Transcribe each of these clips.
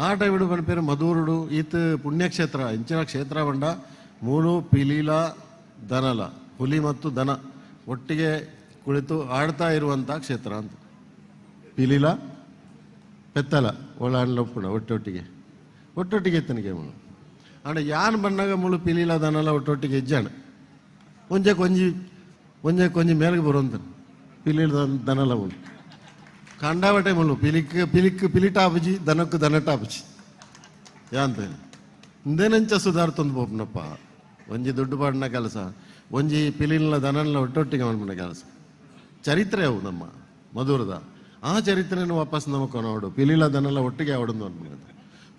ಆ ಟೈಮಿಡು ಪನ್ಪೇರು ಮಧೂರುಡು ಈತ್ ಪುಣ್ಯಕ್ಷೇತ್ರ ಇಂಚಿನ ಕ್ಷೇತ್ರ ಬಂಡ ಮೂಲು ಪಿಲೀಲ ದನಲ ಹುಲಿ ಮತ್ತು ದನ ಒಟ್ಟಿಗೆ ಕುಳಿತು ಆಡ್ತಾ ಇರುವಂಥ ಕ್ಷೇತ್ರ ಅಂತ. ಪಿಲೀಲ ಪೆತ್ತಲ ಒಳಾಂಡ್ಲ ಉಪ್ಪುಣ ಒಟ್ಟೊಟ್ಟಿಗೆ ಒಟ್ಟೊಟ್ಟಿಗೆ ಇತ್ತನಿಗೆ ಮುಳು. ಆಂಡ ಯಾನ್ ಬಣ್ಣಗ ಮುಳು ಪಿಲೀಲ ದನಲ ಒಟ್ಟೊಟ್ಟಿಗೆ ಇಜ್ಜಾಣ. ಒಂಜೆ ಕೊಂಜಿ ಒಂಜೆ ಕೊಂಜಿ ಮೇಲ್ಗೆ ಬರುವಂತ ಪಿಲೀಲ ದನಲ ಮುಳು ಕಂಡಾವಟೆ ಮುಳು ಪಿಲಿಕ್ ಪಿಲಿಕ್ ಪಿಲಿಟಾಪುಜಿ ದನಕ್ಕು ದನಟಾಪುಜಿ ಯಾಂತ ಇಂದೇನಂಚ ಸುಧಾರ್ತೊಂದು ಪೋಪುನಪ್ಪ. ಒಂಜಿ ದುಡ್ಡು ಪಾಡಿನ ಕೆಲಸ, ಒಂಜಿ ಪಿಲಿನ ದನನ ಒಟ್ಟೊಟ್ಟಿಗೆ ಮಲ್ಪುನ ಕೆಲಸ. ಚರಿತ್ರೆ ಅವು ನಮ್ಮ ಮಧುರದ. ಆ ಚರಿತ್ರೆಯನ್ನು ವಾಪಸ್ ನಮಕ್ ಕೊನೋಡು. ಪಿಲಿಲ ದನಲ ಒಟ್ಟಿಗೆ ಅವಡೊಂದು ಅನ್ಪುನಂತ.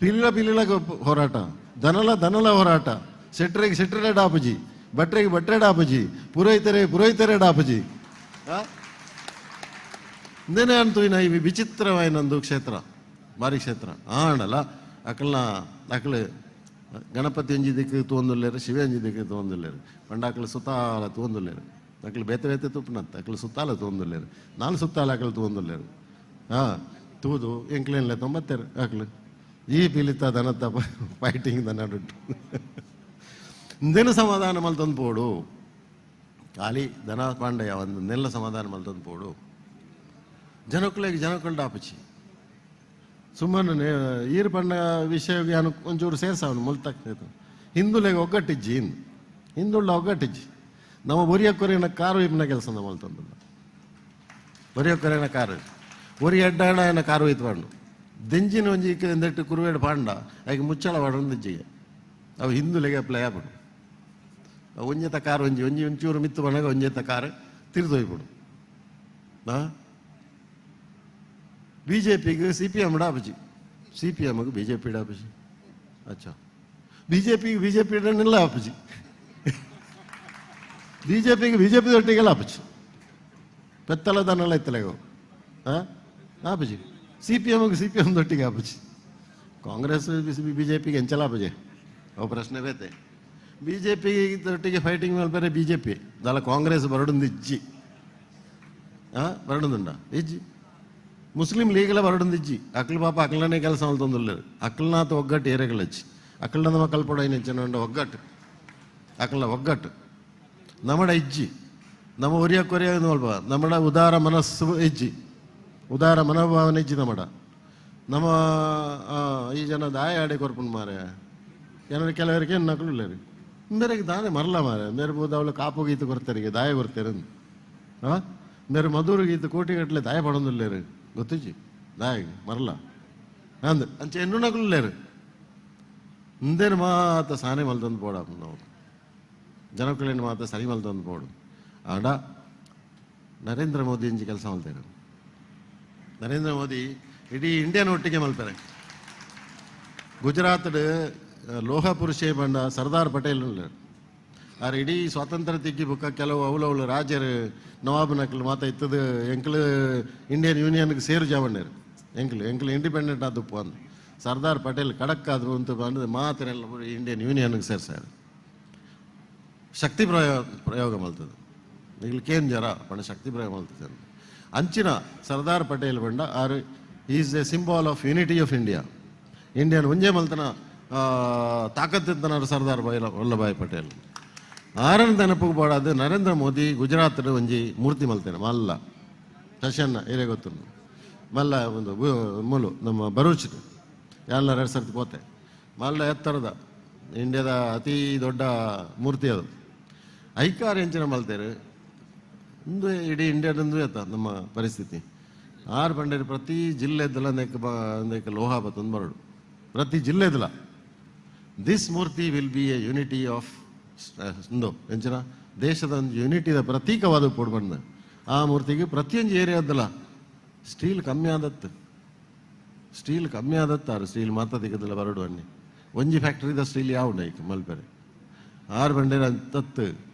ಪಿಲಿಲ ಪಿಲಿಲ ಹೋರಾಟ, ದನಲ ದನಲ ಹೋರಾಟ. ಶೆಟ್ರಿಗೆ ಶೆಟ್ರೆ ಡಾಪುಜಿ, ಭಟ್ರಿಗೆ ಭಟ್ರೆ ಡಾಪುಜಿ, ಪುರೋಹಿತರೆ ಪುರೋಹಿತರೆ ಡಾಪುಜಿ. ಇಂದೇನೆ ಅಂತೂ ಈ ವಿಚಿತ್ರವಾಯಿನೊಂದು ಕ್ಷೇತ್ರ, ಭಾರಿ ಕ್ಷೇತ್ರ. ಆಂಡಲ ಅಕಲ್ನ ಅಕಲು ಗಣಪತಿ ಒಂಜಿ ದಿಕ್ಕು ತೂವೊಂದುಲ್ಲೆರ್, ಶಿವೆ ಒಂಜಿ ದಿಕ್ಕು ತೂವೊಂದುಲ್ಲೆರ್. ಪಂಡ ಅಕಲು ಸುತ್ತಾಲ ತೂವೊಂದುಲ್ಲೆರ್. ಅಕಲು ಬೇತೆ ಬೇತೆ ತೂಪುನತ್ತ, ಅಕಲು ಸುತ್ತಾಲ ತೂವೊಂದುಲ್ಲೆರ್. ನಾಲ್ ಸುತ್ತಾಲ ಅಕಲು ತೂವೊಂದುಲ್ಲೆರ್. ತೂದು ಎಂಕ್ಲೆನ್ಲೆ ತೊಂಬತ್ತೆರ್ ಅಕಲು ಈ ಪಿಲಿತ ದನತ ಫೈಟಿಂಗ್ the ನಡುಟು ಇಂದೇನು ಸಮಾಧಾನ ಮಲ್ತೊಂದು ಪೋಡು. ಖಾಲಿ ದನ ಪಾಂಡಯ್ಯ ಒಂದು ನೆಲ್ಲ ಸಮಾಧಾನ ಮಲ್ತೊಂದು ಪೋಡು. ಜನಕ್ಕುಲೆಗ್ ಜನಕ್ಕುಲ್ಡ ಆಪುಜಿ. ಸುಮ್ಮನೆ ಈರ್ ಪಂಡ ವಿಷಯ ಯಾನು ಒಂಚೂರು ಸೇರ್ಸಾವನು ಮುಲ್ತಕ್. ಹಿಂದುಲೆಗ್ ಒಗ್ಗಟ್ಟಿಜ್ಜಿ, ಹಿಂದ್ ಹಿಂದುಳ್ಳ ಒಗ್ಗಟ್ಟಿಜ್ಜಿ. ನಮ್ಮ ಒರಿಯ ಕೊರಿಯನ ಕಾರು ಇಪ್ಪನ ಕೆಲಸ ಮಲ್ತೊಂದುಲ್ಲ. ಒರಿಯ ಕೊರಿಯನ ಕಾರು ಒರಿ ಎಡ್ಡಾಣ ಆಯನ ಕಾರು ಇತ್ತು ಪಾಂಡು ದೆಂಜಿನ ಒಂಜಿ ಇಂದೆಟ್ಟು ಕುರುವೇಡು ಪಾಂಡ ಐಕ್ ಮುಚ್ಚಳ ಪಾಡೊಂದು ಅವು ಹಿಂದುಲೆಗೆ ಅಪ್ಲೈ ಆಪುಂಡು. ಒಂಜೆತ ಕಾರು ಒಂಜಿ ಒಂಜಿ ಒಂಚೂರು ಮಿತ್ತು ಬನಗ ಒಂಜೆತ ಕಾರು ತಿರ್ದೊಯ್ಪುಂಡು. ಬಿ ಜೆ ಪಿಗೆ ಸಿ ಪಿ ಎಮ್ ಡಾಪುಜಿ, ಸಿ ಪಿ ಎಮ್ಗೆ ಬಿ ಜೆ ಪಿ ಡಾಪುಜಿ. ಅಚ್ಚಾ, ಬಿ ಜೆ ಪಿಗೆ ಬಿ ಜೆ ಪಿ ನಿಲ್ಲ ಆಪುಜಿ, ಬಿ ಜೆ ಪಿಗೆ ಬಿ ಜೆ ಪಿ ದೊಟ್ಟಿಗೆಲ್ಲ ಆಪುಜಿ. ಪೆತ್ತಲ ದನಲ ಇತ್ತಲೆಗೋ ಆಪುಜಿ. ಸಿ ಪಿ ಎಮ್ಗೆ ಸಿ ಪಿ ಎಮ್ ದೊಟ್ಟಿಗೆ ಆಪುಜಿ. ಕಾಂಗ್ರೆಸ್ ಬಿ ಜೆ ಪಿಗೆ ಎಂಚಲ ಆಪುಜಿ, ಅವು ಪ್ರಶ್ನೆ ಬೇತೆ. ಬಿ ಜೆ ಪಿ ದೊಟ್ಟಿಗೆ ಫೈಟಿಂಗ್ ಮಲ್ಪರೆ ಬಿ ಜೆ ಪಿ ದಾಲ ಕಾಂಗ್ರೆಸ್ ಬರಡೊಂದು ಇಜ್ಜಿ. ಬರಡೊಂದುಂಡ ಇಜ್ಜಿ. ಮುಸ್ಲಿಂ ಲೀಗ್ಲ ಬರಡೊಂದು ಇಜ್ಜಿ. ಅಕ್ಲು ಪಾಪ ಅಕ್ಲನೇ ಕೆಲಸ ಮಲ್ತೊಂದುಲ್ಲೆರ್. ಅಕ್ಲ್ನಾತ್ ಒಗ್ಗಟ್ಟು ಏರೆಗಳಚ್ಚಿ. ಅಕ್ಲ್ನ ನಮ್ಮ ಕಲ್ಪೊಡೈನ ಎಂಚನ ಒಗ್ಗಟ್ಟು, ಅಕ್ಲ್ನ ಒಗ್ಗಟ್ಟು ನಮಡ ಇಜ್ಜಿ. ನಮ್ಮ ಒರಿಯ ಕೊರಿಯ ಅಲ್ಪ ನಮ್ಮಡ ಉದಾರ ಮನಸ್ಸು ಇಜ್ಜಿ, ಉದಾರ ಮನೋಭಾವನೆ ಇಜ್ಜಿ ನಮ್ಮಡ. ನಮ್ಮ ಈ ಜನ ದಾಯ ಆಡೆ ಕೊರ್ಪುಂಡು ಮಾರೆ. ಜನರು ಕೆಲವರಿಗೆ ನಕಲು ಇಲ್ಲರಿ ಮೇರೆಗೆ ದಾನೆ ಮರಲ ಮಾರೆ. ಮೇರೆ ಬೋದು ಅವಳು ಕಾಪು ಗೀತು ಕೊರ್ತಾರೆ, ದಾಯ ಕೊರ್ತಾರೆ. ಮೇರೆ ಮಧುರು ಗೀತು ಕೋಟಿ ಗಟ್ಟಲೆ ದಾಯ ಪಡೊಂದುಲ್ಲೇರು, ಗೊತ್ತಿಜ್ಜಿ ದಾಯ ಮರಲ ಅಂದ್ ಅಂಚೆ ಎನ್ನು ನಕಲು. ಇಂದೇನು ಮಾತ ಸಾನೆ ಮಲ್ತೊಂದು ಪೋಡ ನಾವು ಜನಕುಲೇನು ಮಾತ ಸರಿ ಮಲ್ತೊಂದು ಪೋಡು. ಆಂಡ ನರೇಂದ್ರ ಮೋದಿ ಇಂಚಿ ಕೆಲಸ ಮಲ್ತೇರು. ನರೇಂದ್ರ ಮೋದಿ ಇಡೀ ಇಂಡಿಯಾನ ಒಟ್ಟಿಗೆ ಮಲ್ಪೆರೆ. ಗುಜರಾತ್ ಲೋಹ ಪುರುಷೆ ಬಂಡ ಸರ್ದಾರ್ ಪಟೇಲ್ ಉಲ್ಲೆರ್. ಆರ್ ಇಡೀ ಸ್ವಾತಂತ್ರ್ಯ ತಿಕ್ಕಿ ಬುಕ್ಕ ಕೆಲವು ಅವಲವಳು ರಾಜರು ನವಾಬ್ ನಕಲು ಮಾತ ಇತ್ತದು ಎಂಕ್ಲು ಇಂಡಿಯನ್ ಯೂನಿಯನ್ಗೆ ಸೇರು ಜಾವಣ್ಣರು. ಎಂಕ್ಲು ಎಂಕ್ಲು ಇಂಡಿಪೆಂಡೆಂಟ್ ಆದುಪ್ಪು ಅಂದ್ ಸರ್ದಾರ್ ಪಟೇಲ್ ಖಡಕ್ ಆದ್ರು ಅಂತ ಬಂದು ಮಾತಿನೆಲ್ಲ ಇಂಡಿಯನ್ ಯೂನಿಯನ್ಗೆ ಸೇರ್ಸಾರ. ಶಕ್ತಿ ಪ್ರಯೋಗ ಪ್ರಯೋಗ ಮಲ್ತದೆ. ನಿಗ್ಲು ಕೇನ್ ಜರ ಪಂಡ ಶಕ್ತಿ ಪ್ರಯೋಗ ಮಲ್ತದೆ. ಅಂಚಿನ ಸರ್ದಾರ್ ಪಟೇಲ್ ಬಂಡ are is a symbol of unity of India. Indian ಒಂಜೇ ಮಲ್ತನ ತಾಕತ್ತಿತ್ತನ ಸರ್ದಾರ್ ಬಾಯ್ ವಲ್ಲಭಾಯ್ ಪಟೇಲ್. ಆರನ್ ನೆನಪುಗ್ ಬೋಡಾದ್ ನರೇಂದ್ರ ಮೋದಿ ಗುಜರಾತ್ ಒಂಜಿ ಮೂರ್ತಿ ಮಲ್ತೇನೆ ಮಲ್ಲ. ಶಶನ್ನ ಏರೇ ಗೊತ್ತುಂಡು, ಮಲ್ಲ ಒಂದು ಮೂಲು ನಮ್ಮ ಬರೂಚ್ ಎಲ್ಲ ಎರಡು ಸರ್ತಿ ಪೋತೆ. ಮಲ್ಲ ಎತ್ತರದ ಇಂಡಿಯಾದ ಅತಿ ದೊಡ್ಡ ಮೂರ್ತಿ ಅದು. ಐಕಾರ ಎಂಚಿನ ಮಲ್ತೇರು ಇಂದು ಇಡೀ ಇಂಡಿಯಾದಂದು ಎತ್ತ ನಮ್ಮ ಪರಿಸ್ಥಿತಿ. ಆರು ಬಂಡೇರಿ ಪ್ರತಿ ಜಿಲ್ಲೆದಲ್ಲ ನೆಕ್ ನೆಕ್ ಲೋಹ ಬತ್ತೊಂದು ಬರಡು ಪ್ರತಿ ಜಿಲ್ಲೆದಲ. This Murthy will be a unity of ಇಂದು ಎಂಚಿನ ದೇಶದ ಒಂದು ಯೂನಿಟಿದ ಪ್ರತೀಕವಾದ ಪೋಡು ಬಂದ ಆ ಮೂರ್ತಿಗೆ ಪ್ರತಿಯೊಂದು ಏರಿಯಾದಲ್ಲ ಸ್ಟೀಲ್ ಕಮ್ಮಿ ಆದತ್ತು, ಸ್ಟೀಲ್ ಕಮ್ಮಿ ಆದತ್ತಾರು. ಸ್ಟೀಲ್ ಮಾತ ದಿಕ್ಕದಲ್ಲ ಬರಡು ಅನ್ನಿ. ಒಂಜಿ ಫ್ಯಾಕ್ಟ್ರಿದ ಸ್ಟೀಲ್ ಯಾವ ಐಕ್ ಮಲ್ಪೆರೆ. ಆರು ಬಂಡೇರ ಅಂತತ್ತು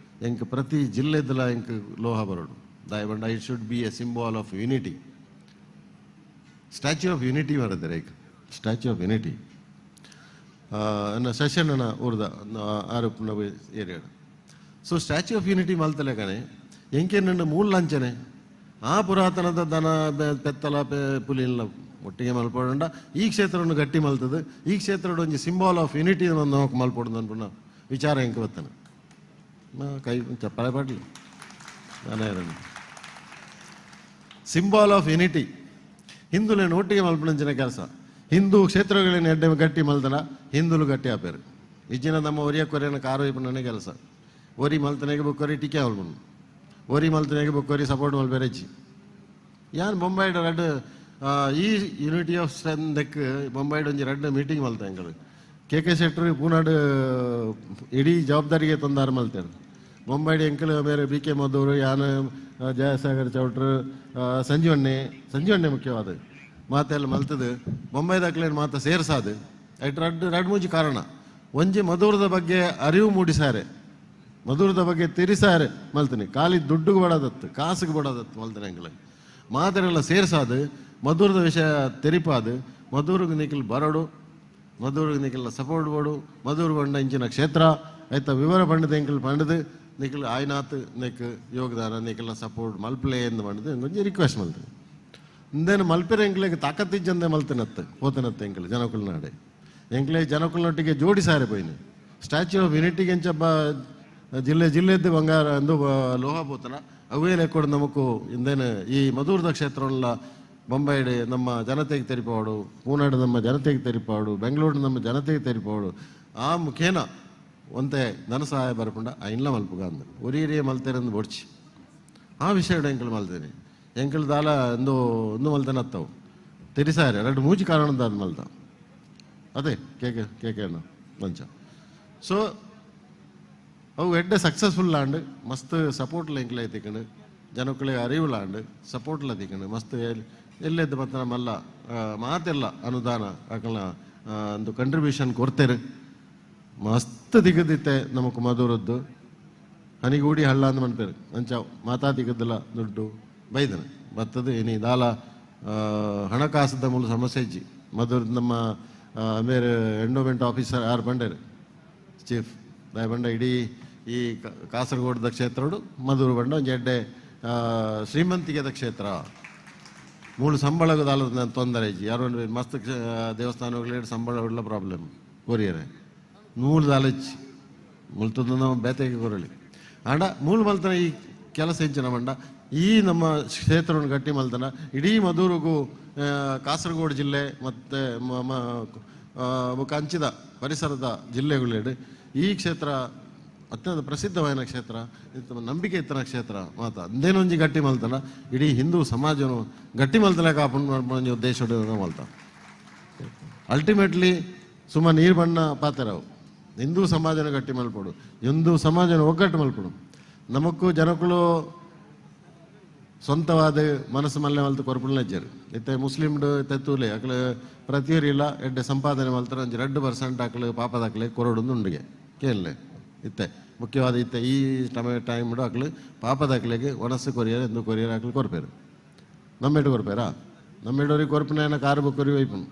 ಎಂಕ್ ಪ್ರತಿ ಜಿಲ್ಲೆದಲ ಎಂಕ್ ಲೋಹ ಬರಡು. ದಾಯ ಬಂಡ it should be a symbol of unity. Statue of Unity ಬರುತ್ತೆ ಐಕ್. ಸ್ಟ್ಯಾಚ್ಯೂ ಆಫ್ ಯೂನಿಟಿ ಸೆಷನ್ನ ಊರ್ದ ಆರು area. ಸೊ ಸ್ಟ್ಯಾಚ್ಯೂ ಆಫ್ ಯೂನಿಟಿ ಮಲ್ತಲೆ ಕಣೆ ಎಂಕೆ ನನ್ನ ಮೂಲ ಲಾಂಚನೆ ಆ ಪುರಾತನದ ದನ ಪೆತ್ತಲ ಪುಲಿಲ್ಲ. ಒಟ್ಟಿಗೆ ಮಲ್ಪೊಡುಂಡ ಈ ಕ್ಷೇತ್ರವನ್ನು ಗಟ್ಟಿ ಮಲ್ತದು. ಈ ಕ್ಷೇತ್ರದ ಒಂಜಿ ಸಿಂಬಾಲ್ ಆಫ್ ಯುನಿಟಿ ನಮಕ್ ಮಲ್ಪೊಡು ಅನ್ಪುನ ವಿಚಾರ ಎಂಕ್ ಬತ್ತನ. ಕೈ ಚಪ್ಪಾಳೆ ಪಾಡ್ಲಿ. ನಾನೇ ಸಿಂಬಾಲ್ ಆಫ್ ಯುನಿಟಿ ಹಿಂದುಲೆನ್ ಒಟ್ಟಿಗೆ ಮಲ್ಪುನಂಚಿನ ಕೆಲಸ. ಹಿಂದೂ ಕ್ಷೇತ್ರಗಳನ್ನ ಎಡ್ಡೆ ಗಟ್ಟಿ ಮಲ್ತನ ಹಿಂದುಲು ಗಟ್ಟಿ ಆಪೇರು. ಇಜ್ಜಿನ ನಮ್ಮ ಒರಿಯ ಕೊರಿಯನ ಕಾರು ಇಪ್ಪುನನೇ ಕೆಲಸ. ಒರಿ ಮಲ್ತನೆಗೆ ಬೊಕ್ಕೊರಿ ಟೀಕೆ ಮಲ್ಪುನು, ಒರಿ ಮಲ್ತನೆಗೆ ಬೊಕ್ಕೊರಿ ಸಪೋರ್ಟ್ ಮಲ್ಪೆರೆ ಇಜ್ಜಿ. ಯಾನ್ ಬೊಂಬಾಯಿಡ್ ರಡ್ಡ್ ಈ ಯೂನಿಟಿ ಆಫ್ ಸ್ಟ್ರೆಂತ್ ಬೊಂಬಾಯಿಡ್ ಒಂಜಿ ರಡ್ಡ್ ಮೀಟಿಂಗ್ ಮಲ್ತ ಎಂಕಲು. ಕೆ ಕೆ ಶೆಟ್ಟರು ಪೂನಾಡ್ ಇಡೀ ಜವಾಬ್ದಾರಿಗೆ ತಂದಾರು ಮಲ್ತೇರು. ಬೊಂಬಾಯಿಡ್ ಎಂಕಲು ಬೇರೆ ಬಿ ಕೆ ಮಧೂರು, ಯಾನ್, ಜಯಸಾಗರ್ ಚೌಟ್ರು, ಸಂಜೀವಣ್ಣೆ, ಸಂಜೀವಣ್ಣೆ ಮುಖ್ಯವಾದ ಮಾತೆಲ್ಲ ಮಲ್ತದು. ಬೊಂಬಾಯಿದಕ್ಲೇನು ಮಾತ ಸೇರ್ಸಾದು ಐಟ್ ರಡ್ಡ್ ರಡ್ಡ್ ಮೂಜಿ ಕಾರಣ. ಒಂಜಿ ಮಧುರದ ಬಗ್ಗೆ ಅರಿವು ಮೂಡಿಸಾರೆ, ಮಧುರದ ಬಗ್ಗೆ ತಿರಿಸಾರೆ ಮಲ್ತನೆ. ಖಾಲಿ ದುಡ್ಡುಗೆ ಬಡದತ್ತು, ಕಾಸುಗೆ ಬಡದತ್ತು ಮಲ್ತನೆ. ಎಂಕಲು ಮಾತೆರೆಲ್ಲ ಸೇರ್ಸಾದು ಮಧುರದ ವಿಷಯ ತೆರಿಪಾದು ಮಧುರಿಗೆ ನಿಖಿಲ್ ಬರಡು, ಮಧುರಿಗೆ ನಿಖಿಲ್ ಸಪೋರ್ಟ್ ಬೋಡು, ಮಧುರು ಬಂಡ ಇಂಚಿನ ಕ್ಷೇತ್ರ ಆಯ್ತ ವಿವರ ಪಂಡದ ಎಂಕಲ್ ಪಂಡದು ನಿಖಿಲ್ ಆಯ್ನಾತ್ ನೆಕ್ ಯೋಗದಾನ ನಿಖಿಲ್ನ ಸಪೋರ್ಟ್ ಮಲ್ಪ್ಲೆ ಎಂದು ಪಂಡದು ಒಂಜಿ ರಿಕ್ವೆಸ್ಟ್ ಮಲ್ತನೆ. ಇಂದೇನು ಮಲ್ಪೆರೆ ಎಂಕ್ಲೆಗ್ ತಾಕತ್ತಿಜ್ಜಂದೆ ಮಲ್ತನತ್ತು ಪೋತನತ್ತು ಎಂಕಲ್ ಜನಕುಲ್ ನಾಡೆ. ಎಂಕ್ಲೆ ಜನಕುಲ್ನೊಟ್ಟಿಗೆ ಜೋಡಿಸಾರೆ ಪೋಯಿನಿ. ಸ್ಟ್ಯಾಚ್ಯೂ ಆಫ್ ಯುನಿಟಿಗೆ ಎಂಚ ಜಿಲ್ಲೆ ಜಿಲ್ಲೆದ್ದು ಬಂಗಾರ ಅಂದು ಲೋಹ ಪೋತನ ಅವೇ ಲೆಕ್ಕೊಡು ನಮಕು ಇಂದೇನು ಈ ಮಧುರದ ಕ್ಷೇತ್ರವಲ್ಲ ಬೊಂಬೈಡ್ ನಮ್ಮ ಜನತೆಗೆ ತೆರಿಪಾಡು, ಪೂನಾಡು ನಮ್ಮ ಜನತೆಗೆ ತೆರಿಪಾಡು, ಬೆಂಗಳೂರು ನಮ್ಮ ಜನತೆಗೆ ತೆರಿಪಾಡು. ಆ ಮುಖೇನ ಒಂತೆ ಧನ ಸಹಾಯ ಬರ್ಪುಂಡ ಐನ್ಲ ಮಲ್ಪುಗ ಅಂದ್ ಒರಿಯರಿಯ ಮಲ್ತೇರಂದು ಬೊಡ್ಚಿ. ಆ ವಿಷಯ ಎಂಕಲ್ ಮಲ್ತೇನೆ. ಎಂಕಲ್ ದಾಲ ಒಂದು ಒಂದು ಮಲ್ತೇನೆ ಅತ್ತವು ತೆರಿಸಾರೆ ಎರಡು ಮೂಜಿ ಕಾರಣದ ಮಲ್ತ. ಅದೇ ಕೆ ಕೆ ಕೆ ಕೆ ಅಣ್ಣ ಮಂಚ. ಸೊ ಅವು ಎಡ್ಡೆ ಸಕ್ಸಸ್ಫುಲ್ ಆಂಡ್ ಮಸ್ತ್ ಸಪೋರ್ಟ್ಲ ಎಂಕಲ್ ಐತಿಕಂಡು, ಜನಕ್ಕಳಿಗೆ ಅರಿವುಲ ಆಂಡ್ ಸಪೋರ್ಟ್ಲ ತಿಕ್ಕಂಡು ಮಸ್ತ್ ಎಲ್ಲೆದ್ದು ಮತ್ತೆ ನಮ್ಮಲ್ಲ ಮಾತೆಲ್ಲ ಅನುದಾನ ಅಕಲ್ನ ಒಂದು ಕಂಟ್ರಿಬ್ಯೂಷನ್ ಕೊಡ್ತೇರು. ಮಸ್ತ್ ದಿಗದಿತ್ತೆ ನಮಕ್ ಮಧುರದ್ದು ಹನಿಗೂಡಿ ಹಳ್ಳ ಅಂದ್ ಮನ್ಪೇರು. ಅಂಚ ಮಾತಾ ದಿಗದಿಲ್ಲ ದುಡ್ಡು ಬೈದನ ಬತ್ತದು. ಇನಿ ದಾಲ ಹಣಕಾಸದ ಮೂಲ ಸಮಸ್ಯೆ ಇಜ್ಜಿ ಮಧುರ್. ನಮ್ಮ ಮೇರೆ ಎಂಡೋಮೆಂಟ್ ಆಫೀಸರ್ ಆರ್ ಬಂಡೇರು ಚೀಫ್ ದಾಯ ಬಂಡ ಇಡೀ ಈ ಕಾಸರಗೋಡದ ಕ್ಷೇತ್ರಡು ಮಧುರು ಬಂಡ ಒಂಜಿ ಎಡ್ಡೆ ಶ್ರೀಮಂತಿಗೆದ ಕ್ಷೇತ್ರ. ಮೂಲು ಸಂಬಳದ ತೊಂದರೆ ಇಜ್ಜಿ. ಯಾರು ಮಸ್ತ್ ದೇವಸ್ಥಾನಗಳು ಸಂಬಳ ಉಳ್ಳ ಪ್ರಾಬ್ಲಮ್ ಕೊರಿಯರೆ. ನೂಲು ದಾಲಚ್ಚಿ ಮುಲ್ತದ ನಮ್ಮ ಬೇತೆಗೆ ಕೊರಳಿ. ಆಂಡ ಮೂಲು ಮಲ್ತನ ಈ ಕೆಲಸ ಹೆಚ್ಚಿನ ಬಂಡ ಈ ನಮ್ಮ ಕ್ಷೇತ್ರವನ್ನು ಗಟ್ಟಿ ಮಲ್ತನ ಇಡೀ ಮಧುರುಗು ಕಾಸರಗೋಡು ಜಿಲ್ಲೆ ಮತ್ತು ಕಂಚಿದ ಪರಿಸರದ ಜಿಲ್ಲೆಗಳೆಡು ಈ ಕ್ಷೇತ್ರ ಅತ್ಯಂತ ಪ್ರಸಿದ್ಧವಾದ ಕ್ಷೇತ್ರ, ನಂಬಿಕೆ ಇತ್ತನ ಕ್ಷೇತ್ರ. ಮಾತ ಅಂದೇನೊಂಜಿ ಗಟ್ಟಿ ಮಲ್ತನ ಇಡೀ ಹಿಂದೂ ಸಮಾಜನು ಗಟ್ಟಿ ಮಲ್ತನ ಕಾಪುನ ಉದ್ದೇಶ ಮಲ್ತ. ಅಲ್ಟಿಮೇಟ್ಲಿ ಸುಮ್ಮ ನೀರು ಬಣ್ಣ ಪಾತೆರವು ಹಿಂದೂ ಸಮಾಜನ ಗಟ್ಟಿ ಮಲ್ಪಡು, ಹಿಂದೂ ಸಮಾಜನ ಒಗ್ಗಟ್ಟು ಮಲ್ಪಡು. ನಮಕ್ಕೂ ಜನಕ್ಕಳು ಸ್ವಂತವಾದ ಮನಸ್ಸು ಮಲ್ಲೆ ಮಲ್ತು ಕೊರಪುಲ್ನಜ್ಜರು. ಇತ್ತೆ ಮುಸ್ಲಿಮ್ಡು ತೆತ್ತೂಲೆ ಅಕ್ಲು ಪ್ರತಿಯೊರಿಲ್ಲ ಎಡ್ಡೆ ಸಂಪಾದನೆ ಮಲ್ತರ ಒಂಜಿ 2% ಅಕ್ಲು ಪಾಪದಾಕ್ಲೆ ಕೊರಡುಂದು ಉಂಡುಗೆ ಕೇಳಲೆ. ಇತ್ತೆ ಮುಖ್ಯವಾದ ಇತ್ತೆ ಈ ಟೈಮ್ಡು ಅಕ್ಲು ಪಾಪದಾಕ್ಲೆಗೆ ಒಣಸು ಕೊರಿಯರ್ ಎಂದು ಕೊರಿಯರ್ ಅಕ್ಲು ಕೊರ್ಪೇರು. ನಮ್ಮೆಡು ಕೊರ್ಪೇರಾ? ನಮ್ಮೆಡೋರಿಗೆ ಕೊರ್ಪಿನ ಕಾರು ಬುಕ್ಕೊರಿ ವೈಪುನು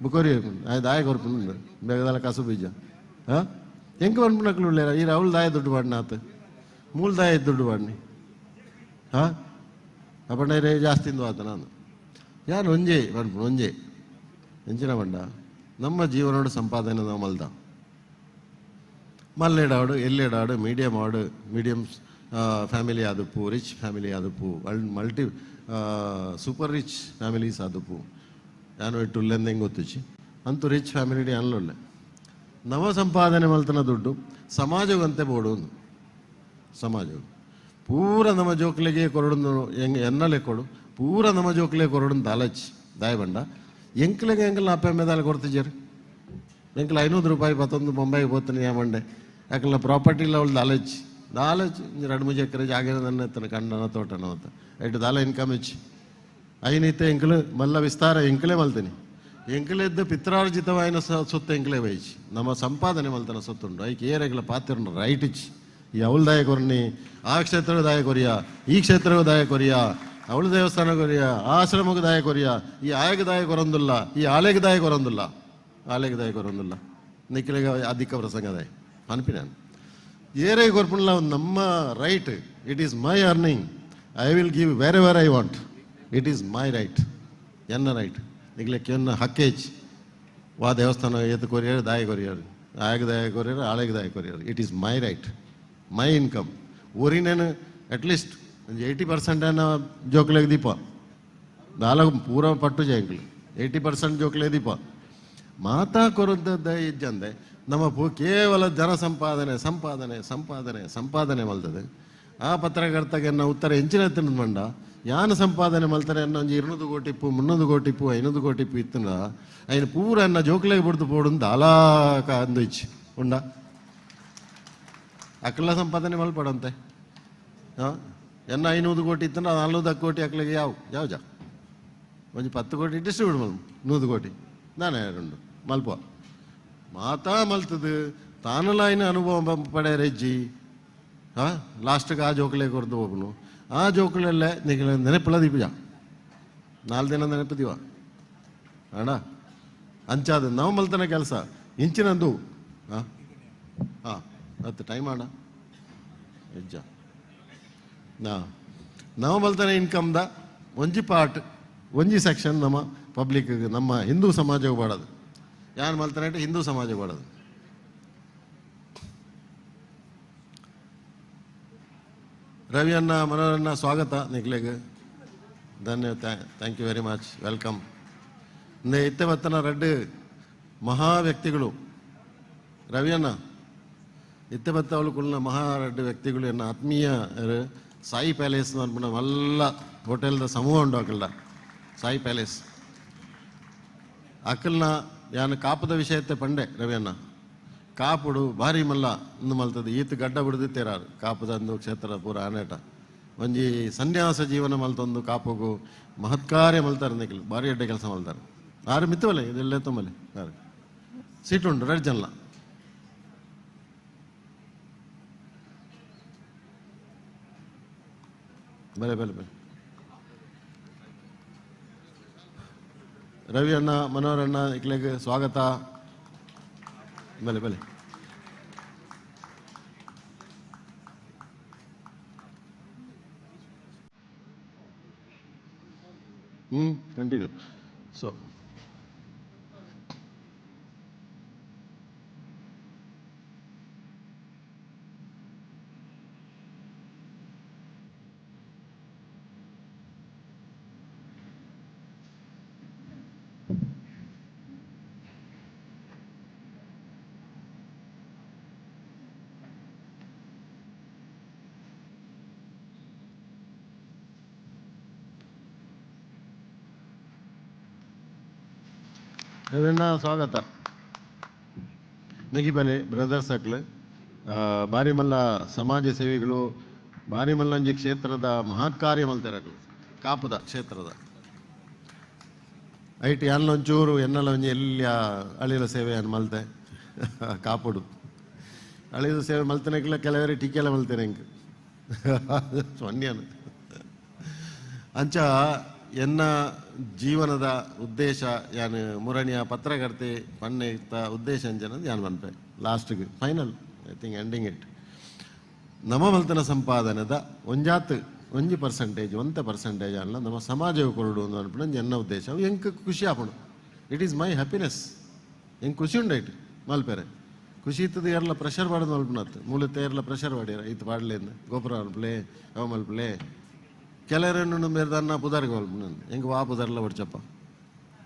ಬುಕ್ಕೊರಿ ವೈಪುನು ಆಯ್ ದಾಯ ಕೊರ್ಪುನು ಬೇಗದಾಲ ಕಸು ಬೀಜ. ಹಾಂ, ಎಂಕ ಪನ್ಪುನಕ್ಲು ಉಳ್ಳೇರ ಈ ಅವಳು ದಾಯ ದುಡ್ಡು ಪಾಡಿನ ಆತು ಮೂಲ ದಾಯ ದುಡ್ಡು ಪಾಡ್ನಿ. ಹಾಂ, ಅಪ್ಪಣ್ಣರೇ ಜಾಸ್ತಿ ಇಂದು ಆತ. ನಾನು ಯಾರು ಒಂಜೆ ಪನ್ಪುನು ಒಂಜೆ ಎಂಚಿನ ಬಂಡ ನಮ್ಮ ಜೀವನೋಡು ಸಂಪಾದನೆ ನಾವು ಮಲ್ದ ಮಲ್ಲೆಡಾಡು ಎಲ್ಲೆಡಾಡು ಮೀಡಿಯಂ ಆಡು ಮೀಡಿಯಂ ಫ್ಯಾಮಿಲಿ ಆದಪ್ಪು, ರಿಚ್ ಫ್ಯಾಮಿಲಿ ಆದಪ್ಪು, ಮಲ್ಟಿ ಸೂಪರ್ ರಿಚ್ ಫ್ಯಾಮಿಲೀಸ್ ಆದಪ್ಪು. ಯಾನು ಇಟ್ಟು ಹೆಂಗೆ ಗೊತ್ತುಚ್ಚಿ ಅಂತೂ ರಿಚ್ ಫ್ಯಾಮಿಲಿ ಅನ್ಲೊಳ್ಳೆ ನವ ಸಂಪಾದನೆ ಮಲ್ತನ ದುಡ್ಡು ಸಮಾಜವಂತೆ ಬೋಡು. ಸಮಾಜ ಪೂರ ನಮ್ಮ ಜೋಕ್ಲೆಗೆ ಕೊರಡು ಎಂಗ್ ಎನ್ನಲೆ ಕೊಡು ಪೂರ ನಮ್ಮ ಜೋಕ್ಲೆ ಕೊರಡು ದಾಲಚ್ ದಾಯ ಬಂಡ ಎಂಕ್ಲೆಗೆ ಎಂಕಲ್ನ ಅಪ್ಪ ಮೇದಾಲ ಕೊಡ್ತಿಜ್ಜಾರು. ಎಂಕಲ್ 500 ರೂಪಾಯಿ ಪತ್ತೊಂದು ಬೊಂಬಾಯಿಗೆ ಹೋಗ್ತಾನೆ ಯಾ ಮಂಡೆ. ಯಾಕಲ್ಲ ಪ್ರಾಪರ್ಟಿ ಇಲ್ಲ ಅವಳು ದಾಲಚ್ ದಾಲಚ್ 2-3 ಎಕರೆ ಜಾಗ ನನ್ನ ಎತ್ತನ ಕಂಡನ ತೋಟನ ಅಂತ ಎಟ್ಟು ದಾಲ ಇನ್ಕಮ್ ಹೆಚ್ಚು ಐನೈತೆ ಎಂಕಲು ಮಲ್ಲ ವಿಸ್ತಾರ ಎಂಕಲೇ ಮಲ್ತೀನಿ. ಎಂಕಲೆದ್ದು ಪಿತ್ರಾರ್ಜಿತವಾಯಿನ ಸೊತ್ತು ಎಂಕಲೇ ವಹಿಸಿ ನಮ್ಮ ಸಂಪಾದನೆ ಮಲ್ತನ ಸೊತ್ತುಂಡು. ಐಕ್ ಏರೆಗ್ಲ ಪಾತ್ರ ರೈಟ್ ಇಚ್ಚಿ. ಈ ಅವಳ ದಾಯ ಕೊರ್ನಿ ಆ ಕ್ಷೇತ್ರದ ದಾಯ ಕೊರಿಯ, ಈ ಕ್ಷೇತ್ರದ ದಾಯ ಕೊರಿಯ, ಅವಳ ದೇವಸ್ಥಾನ ಕೊರಿಯ, ಆ ಆಶ್ರಮಕ್ಕೆ ದಾಯ ಕೊರಿಯ, ಈ ಆಯಗ ದಾಯ ಕೊರಂದುಲ್ಲ, ಈ ಆಲೆಗೆ ದಾಯ ಕೊರಂದುಲ್ಲ, ಆಲೆಗೆ ದಾಯ ಕೊರಂದುಲ್ಲ. ನಿಖಿಲಿಗೆ ಅಧಿಕ ಪ್ರಸಂಗ ದಾಯ ಅನ್ಪಿ ನಾನು ಏರೇ ಕೊರ್ಪುಂಡ್ಲ ನಮ್ಮ right. It is my earning, I will give wherever I want, it is my right. ಎನ್ನ ರೈಟ್ ನಿಗ್ಲೆಕ್ ಎನ್ನ ಹಕ್ಕೇಜ್ ವಾ ದೇವಸ್ಥಾನ ಏತು ಕೊರಿಯರ್ ದಾಯ ಕೊರಿಯರ್ ಆಯಗ್ ದಾಯ ಕೊರಿಯರ್ ಆಳೆಗ್ ದಾಯ courier. It is my right, my income. ಊರಿನೇನು at least ಒಂಜಿ 80% ಅನ್ನ ಜೋಕ್ಲೆಗ್ ದೀಪ ದಾಲ ಪೂರ ಪಟ್ಟು ಜಯಂಕ್ಲು 80% ಜೋಕ್ಲೆ ದೀಪ ಮಾತಾ ಕೊರದ್ದ ಇಜ್ಜಂದೆ ನಮ್ಮ ಕೇವಲ ಜನ ಸಂಪಾದನೆ ಸಂಪಾದನೆ ಸಂಪಾದನೆ ಸಂಪಾದನೆ ಮಲ್ತದೆ. ಆ ಪತ್ರಕರ್ತಗೆ ಉತ್ತರ ಎಂಚಿನ ತಿನ್ನದು ಮಂಡ ಯಾನ ಸಂಪಾದನೆ ಮಲ್ತಾರೆ ಅನ್ನ ಒಂಜಿ 200 ಕೋಟಿ ಇಪ್ಪು 300 ಕೋಟಿ ಇಪ್ಪು 500 ಕೋಟಿ ಇಪ್ಪು ಇತ್ತಂಡ ಐನು ಪೂರ ಅನ್ನ ಜೋಕ್ಲೆಗ್ ಬುಡ್ದು ಪೋಡು ದಾಲಾಕ ಅಂದು ಇಚ್ಚಿ ಉಂಡ ಅಕ್ಲ ಸಂಪಾದನೆ ಮಲ್ಪಡಂತೆ. ಹಾಂ ಎನ್ನ 500 ಕೋಟಿ ಇತ್ತಂಡ 400 ಕೋಟಿ ಅಕ್ಲಿಗೆ ಯಾವ ಯಾವ ಜಾ ಒಂಜಿ 10 ಕೋಟಿ ಡಿಸ್ಟ್ರಿಬ್ಯೂಟ್ ಮಲ್ 100 ಕೋಟಿ ನಾನೇ ರುಂಡು ಮಲ್ಪ ಮಾತಾ ಮಲ್ತದು ತಾನಲಾಯಿನ ಅನುಭವ ಪಡೆಯರೆಜ್ಜಿ. ಹಾಂ ಲಾಸ್ಟ್ಗೆ ಆ ಜೋಕುಲೆ ಕೊರ್ದು ಹೋಗ್ನು ಆ ಜೋಕುಲೆಲ್ಲ ನಿಗಲ ನೆನಪುಲ ದೀಪಜ 4 ದಿನ ನೆನಪು ಅಣ್ಣ ಅಂಚಾದ ನಾವು ಮಲ್ತನ ಕೆಲಸ ಇಂಚಿನಂದು. ಹಾಂ ಹಾಂ ಹತ್ತು ಟೈಮ್ ಅಣ್ಣ ಹೆಜ್ಜ ನಾ ನಾವು ಮಲ್ತನ ಇನ್ಕಮ್ದ ಒಂಜಿ ಪಾರ್ಟ್ ಒಂಜಿ ಸೆಕ್ಷನ್ ನಮ್ಮ ಪಬ್ಲಿಕ್ ನಮ್ಮ ಹಿಂದೂ ಸಮಾಜಕ್ಕೆ ಬಾಡೋದು. ಯಾರು ಮಲ್ತನ ಹಿಂದೂ ಸಮಾಜಕ್ಕೆ ಬಾಡೋದು. ರವಿ ಅಣ್ಣ ಮನೋರಣ್ಣ ಸ್ವಾಗತ ನಿಕ್ಲೆಗ್ ಧನ್ಯ thank you very much welcome. ಇತ್ತೆ ಬತ್ತನ ರಡ್ಡು ಮಹಾ ವ್ಯಕ್ತಿಗಳು ರವಿ ಅಣ್ಣ ಇತ್ತೆ ಬತ್ತ ಅವಳು ಕುಳ್ಳ ಮಹಾ ರಡ್ಡು ವ್ಯಕ್ತಿಗಳು ಎನ್ನ ಆತ್ಮೀಯ ಸಾಯಿ ಪ್ಯಾಲೇಸ್ ಅನ್ಪುನ ಮಲ್ಲ ಹೋಟೆಲ್ದ ಸಮೂಹ ಉಂಡು ಅಕಲ್ಡ ಸಾಯಿ ಪ್ಯಾಲೇಸ್ ಅಕಲ್ನ ಯಾನು ಕಾಪದ ವಿಷಯತ್ತೆ ಪಂಡೆ ರವಿ ಅಣ್ಣ ಕಾಪುಡು ಭಾರಿ ಮಲ್ಲ ಇಂದು ಮಲ್ತದೆ ಈತ ಗಡ್ಡ ಬಿಡ್ದು ತೇರಾರು ಕಾಪದ ಅಂದು ಕ್ಷೇತ್ರ ಪೂರ ಆನೇಟ ಒಂಜಿ ಸನ್ಯಾಸ ಜೀವನ ಮಲ್ತೊಂದು ಕಾಪುಗು ಮಹತ್ಕಾರ್ಯ ಮಲ್ತಾರೆ ನಿಖಿಲ್ ಭಾರಿ ಅಡ್ಡ ಕೆಲಸ ಮಲ್ತಾರೆ. ಆರು ಮಿತ್ತವಲ್ಲ ಇದೆಲ್ಲ ತೊಂಬಲೆ ಆರು ಸೀಟ್ ಉಂಟು ರೆಡ್ ಜನಲ ಬಲೆ ಬಲೆ ಬಲೆ. ರವಿ ಅಣ್ಣ ಮನೋಹರ್ ಅಣ್ಣ ಇಕ್ಲೆಗ್ ಸ್ವಾಗತ. ಬಲೆ ಬಲೆ ಕಂಟಿನ್ಯೂ. ಸೊ ರವೀಣ್ಣ ಸ್ವಾಗತ. ನಗಿಬಲೆ ಬ್ರದರ್ಸ್ ಅಕ್ಲು ಬಾರಿಮಲ್ಲ ಸಮಾಜ ಸೇವೆಗಳು ಬಾರಿಮಲ್ಲಂಜಿ ಕ್ಷೇತ್ರದ ಮಹತ್ಕಾರ್ಯ ಮಲ್ತೆರಕ್ಲು ಕಾಪುದ ಕ್ಷೇತ್ರದ ಐಟ್ ಯಾನ್ಲೊಂಚೂರು ಎನ್ನಲ ಒಂಜಿ ಎಲ್ಲಿ ಅಳಿಲ ಸೇವೆ ಮಲ್ತೆ ಕಾಪುಡು ಅಳಿದ ಸೇವೆ ಮಲ್ತನಕ್ಲ ಕೆಲವರು ಟೀಕೆಲ್ಲ ಮಲ್ತೇನೆ ಹೆಂಗೆ ಸೊನ್ಯಾನು ಅಂಚ ಎನ್ನ ಜೀವನದ ಉದ್ದೇಶ ಯಾನು ಮುರಣಿಯ ಪತ್ರಕರ್ತೆ ಪನ್ನೆ ಇತ್ತ ಉದ್ದೇಶ ಅಂಜನದು ಯಾನು ಮನ್ಪೆ ಲಾಸ್ಟ್ಗೆ final I think ending it. ನಮ್ಮ ಮಲ್ತನ ಸಂಪಾದನೆದ ಒಂಜಾತ್ ಒಂಜಿ ಪರ್ಸೆಂಟೇಜ್ ಒಂತ ಪರ್ಸೆಂಟೇಜ್ ಅಲ್ಲ ನಮ್ಮ ಸಮಾಜವು ಕೊರಡು ಅನ್ಪುನ ಎನ್ನ ಉದ್ದೇಶ. ಅವು ಎಂಕ್ ಖುಷಿ ಆಪುಂಡು. It is my happiness. ಎಂಕ್ ಖುಷಿ ಉಂಡು it ಮಲ್ಪೆರೆ ಖುಷಿ ಇತ್ತದ ಏರ್ಲ ಪ್ರೆಷರ್ ಪಾಡೋದು ಮಲ್ಪುನತ್ತು ಮೂಲತೆ ಏರ್ಲ ಪ್ರೆಷರ್ ಪಾಡ್ಯಾರ ಇತ್ತು ಪಾಡ್ಲೇಂದು ಗೋಪುರ ಮಲ್ಪಲೆ ಅವ ಮಲ್ಪಲೆ ಕೆಲವರನ್ನು ಮೇರ್ದನ್ನ ಪುದಾರ್ಗೆ ಮಲ್ಪುನ ಎಂಕ್ ವಾ ಪುದಾರ್ಲ ಹೊಡ್ಚಪ್ಪ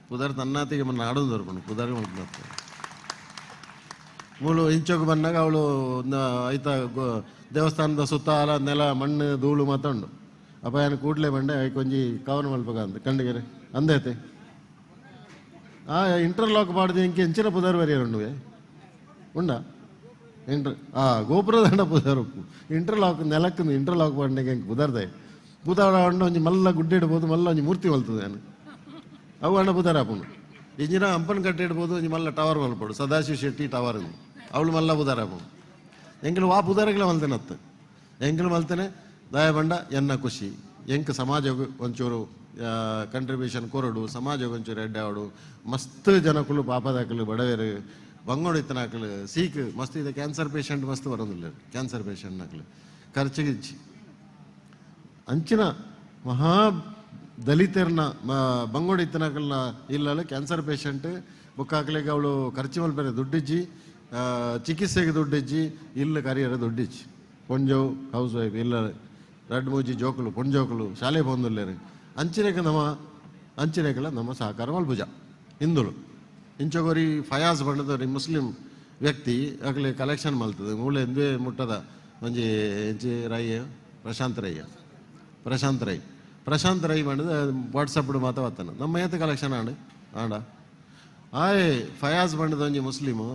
ಪುದಾರ್ ತನ್ನಾತಿಗೆ ಮನ್ನ ಆಡೋದು ದೊರ್ಪುಂಡು ಪುದಾರ್ಗೆ ಮಲ್ಪುನತ್ತು ಮೂಲು ಇಂಚೋಗಿ ಬಂದಾಗ ಅವಳು ಐತ ದೇವಸ್ಥಾನದ ಸುತ್ತ ಅಲ ನೆಲ ಮಣ್ಣು ಧೂಳು ಮಾತಂಡು ಅಪ್ಪ ಏನು ಕೂಡಲೇ ಬಂಡೆ ಐಕೊಂಜಿ ಕವನ ಮಲ್ಪಗ ಅಂತ ಕಂಡಿಗೆರೆ ಅಂದೈತೆ ಆ ಇಂಟರ್ಲಾಕ್ ಪಾಡ್ದು ಇಂಕೆ ಎಂಚಿನ ಪುದಾರ್ ಬರಿಯರುಂಡುವೆ ಉಂಡ ಇಂಟರ್ ಆ ಗೋಪುರದಂಡ ಪುದಾರ್ ಉಪ್ಪು ಇಂಟರ್ಲಾಕ್ ನೆಲಕ್ಕೆ ಇಂಟರ್ಲಾಕ್ ಪಾಡ್ನೆಗೆ ಎಂಕ್ ಪುದಾರ್ದಾಯ ಪುದಾರ ಅಂಡ ಒಂಜಿ ಮಲ್ಲ ಗುಡ್ಡೆ ಇಡ್ಬೋದು ಮಲ್ಲ ಒಂಜಿ ಮೂರ್ತಿ ಮಲ್ತದೆ ನಾನು ಅವು ಅಣ್ಣ ಪುದಾರ ಆಪುಂಡು ಇಂಜಿನ ಅಂಪನ್ ಕಟ್ಟೆ ಇಡ್ಬೋದು ಒಂಜಿ ಮಲ್ಲ ಟವರ್ ಮಲ್ಪಡು ಸದಾಶಿವ ಶೆಟ್ಟಿ ಟವರ್ ಅವಳು ಮಲ್ಲ ಪುದಾರ ಆಪುಂಡು ಎಂಕಲು ವಾ ಪುದಾರಗಳ ಮಲ್ತೇನೆ ಅತ್ತು ಎಂಕಲು ಮಲ್ತೇನೆ ದಯ ಬಂಡ ಎನ್ನ ಖುಷಿ ಎಂಕ್ ಸಮಾಜಕ್ಕೆ ಒಂಚೂರು ಕಂಟ್ರಿಬ್ಯೂಷನ್ ಕೊರಡು ಸಮಾಜಕ್ಕೆ ಒಂಚೂರು ಎಡ್ಡೆ ಮಸ್ತ್ ಜನಕುಲು ಪಾಪದಾಕಲು ಬಡವೇರು ಬಂಗೋಡು ಇತ್ತನಾಕಲು ಸೀಕ್ ಮಸ್ತ್ ಇದೆ ಕ್ಯಾನ್ಸರ್ ಪೇಷಂಟ್ ಮಸ್ತ್ ಬರೋದಿಲ್ಲ ಕ್ಯಾನ್ಸರ್ ಪೇಷಂಟ್ ನಕಲು ಖರ್ಚಿಗೆ ಇಚ್ಚಿ ಅಂಚಿನ ಮಹಾ ದಲಿತರ್ನ ಬಂಗೋಡಿ ಇತ್ತನಕಲ್ನ ಇಲ್ಲಲ್ಲ ಕ್ಯಾನ್ಸರ್ ಪೇಷಂಟ್ ಬೊಕ್ಕಾಕ್ಲೆಗ್ ಅವಳು ಖರ್ಚು ಮಲ್ಪೆರೆ ದುಡ್ಡಿಜ್ಜಿ, ಚಿಕಿತ್ಸೆಗೆ ದುಡ್ಡಿಜ್ಜಿ, ಇಲ್ಲ ಕರಿಯರ ದುಡ್ಡಿಜ್ಜಿ. ಪೊಂಜೋವು ಹೌಸ್ ವೈಫ್ ಇಲ್ಲ ರಡ್ಡು ಮೂಜಿ ಜೋಕುಲು ಪೊಂಜೋಕುಲು ಶಾಲೆ ಪೋಂದುಲ್ಲೇರು. ಅಂಚಿನೆಕ್ ನಮ್ಮ ಅಂಚಿನೆಕಲ ನಮ್ಮ ಸಹಕಾರ ಮಲ್ಪುಜ ಹಿಂದುಳು. ಇಂಚೊಗೊರಿ ಫಯಾಜ್ ಬಣ್ಣದವ್ರಿ ಮುಸ್ಲಿಂ ವ್ಯಕ್ತಿ ಅಕ್ಲೆ ಕಲೆಕ್ಷನ್ ಮಲ್ತದೆ ಮೂಲೆ ಎಂದೇ ಮುಟ್ಟದ ಒಂಜಿ ಎಂಚಿ ರೈ ಪ್ರಶಾಂತ್ ರೈ ಪ್ರಶಾಂತ್ ರೈ ಪ್ರಶಾಂತ್ ರೈ ಬಣ್ಣದ ವಾಟ್ಸಪ್ ಮಾತ ವತ್ತನ ನಮ್ಮ ಏತ ಕಲೆಕ್ಷನ್ ಆಂಡ್ ಆಂಡ ಆಯ್ ಫಯಾಜ್ ಬಣ್ಣದ ಒಂಜಿ ಮುಸ್ಲಿಮು